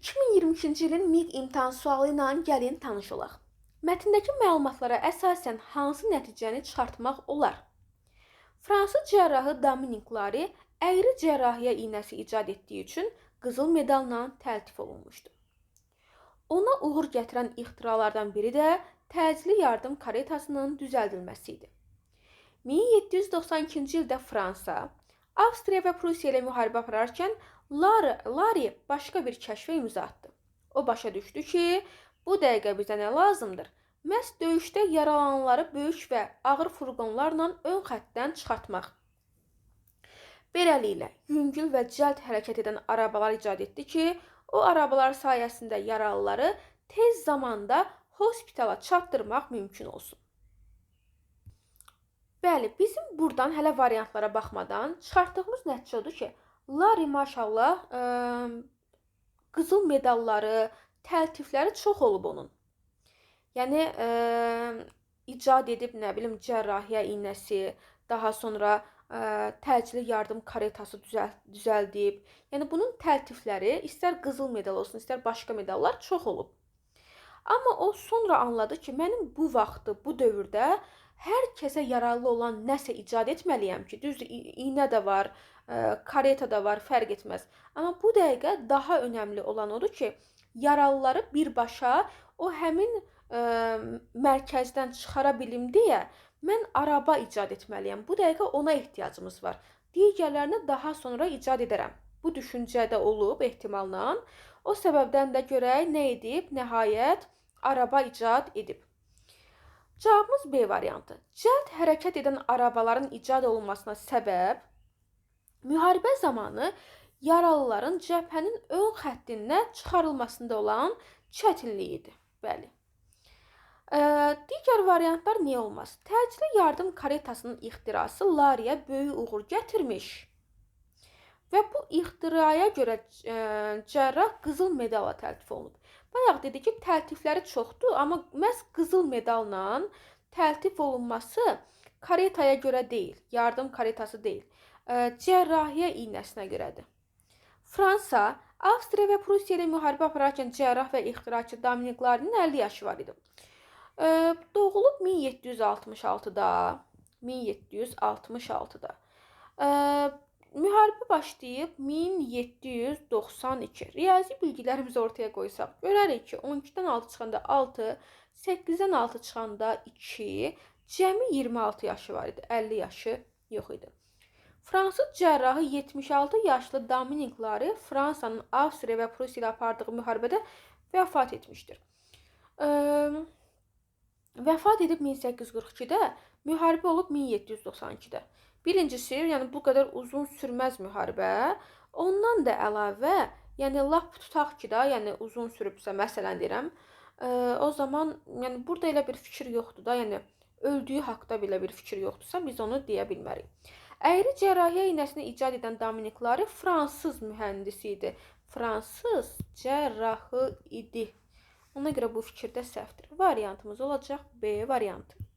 2022-ci ilin MİQ imtahan sualı ilə gəlin tanış olaq. Mətndəki məlumatlara əsasən hansı nəticəni çıxartmaq olar? Fransız cərrahı Dominik Lari əyri cərrahiyyə iynəsi icad etdiyi üçün qızıl medalla təltif olunmuşdu. Ona uğur gətirən ixtiralardan biri də təcili yardım karetasının düzəldilməsi idi. 1792-ci ildə Fransa, Avstriya və Prussiya ilə müharibə apararkən Lari başqa bir kəşfə imza atdı. O başa düşdü ki, bu dəqiqə bizə nə lazımdır? Məhz döyüşdə yaralananları böyük və ağır furqonlarla ön xəttdən çıxartmaq. Beləliklə, yüngül və cəld hərəkət edən arabalar icad etdi ki, o arabalar sayəsində yaralıları tez zamanda hospitala çatdırmaq mümkün olsun. Bəli, bizim buradan hələ variantlara baxmadan çıxartdığımız nəticə odur ki, Lari maşallah qızıl medalları, təltifləri çox olub onun. Yəni icad edib, nə bilim, cərrahiyyə iynəsi, daha sonra təcili yardım karetası düzəldib. Yəni bunun təltifləri istər qızıl medal olsun, istər başqa medallar çox olub. Amma o sonra anladı ki, mənim bu vaxtı, bu dövrdə hər kəsə yararlı olan nəsə icad etməliyəm ki, düzdür, iynə də var, kareta da var, fərq etməz. Amma bu dəqiqə daha önəmli olan odur ki, yaralıları birbaşa o həmin mərkəzdən çıxara bilim deyə mən araba icad etməliyəm. Bu dəqiqə ona ehtiyacımız var. Digərlərini daha sonra icad edərəm. Bu düşüncə də olub ehtimalla. O səbəbdən də görək nə edib? Nəhayət araba icad edib. Cavabımız B variantı. Cəld hərəkət edən arabaların icad olunmasına səbəb müharibə zamanı yaralıların cəbhənin ön xəttindən çıxarılmasında olan çətinlik idi. Bəli. Digər variantlar niyə olmaz? Təcili yardım karetasının ixtirası Lariyə böyük uğur gətirmiş. Və bu ixtiraya görə cərrah qızıl medalla təltif olunub. Bayaq dedi ki, təltifləri çoxdur, amma məhz qızıl medalla təltif olunması karetaya görə deyil, yardım karetası deyil, cərrahiyyə iynəsinə görədir. Fransa, Avstriya və Prussiya ilə müharibə apararkən cərrah və ixtiraçı Dominik Larinin 50 yaşı var idi. Doğulub 1766-da, 1766-da. Müharibə başlayıb 1792. Riyazi bilgilərimizi ortaya qoysaq, görərik ki, 12-dən 6 çıxanda 6, 8-dən 6 çıxanda 2, cəmi 26 yaşı var idi, 50 yaşı yox idi. Fransız cərrahı 76 yaşlı Dominik Lari Fransanın Avstriya və Prussiya ilə apardığı müharibədə vəfat etmişdir. Vəfat edib 1842-də, müharibə olub 1792-də. Birincisi, yəni bu qədər uzun sürməz müharibə. Ondan da əlavə, yəni lap tutaq ki da, yəni uzun sürübsə, məsələn deyirəm, o zaman yəni burada elə bir fikir yoxdur da, yəni öldüyü haqda belə bir fikir yoxdursa, biz onu deyə bilmərik. Əyri cərrahiyyə iynəsini icad edən Dominik Lari fransız mühəndisi idi. Fransız cərrahı idi. Ona görə bu fikirdə səhvdir. Variantımız olacaq B variantı.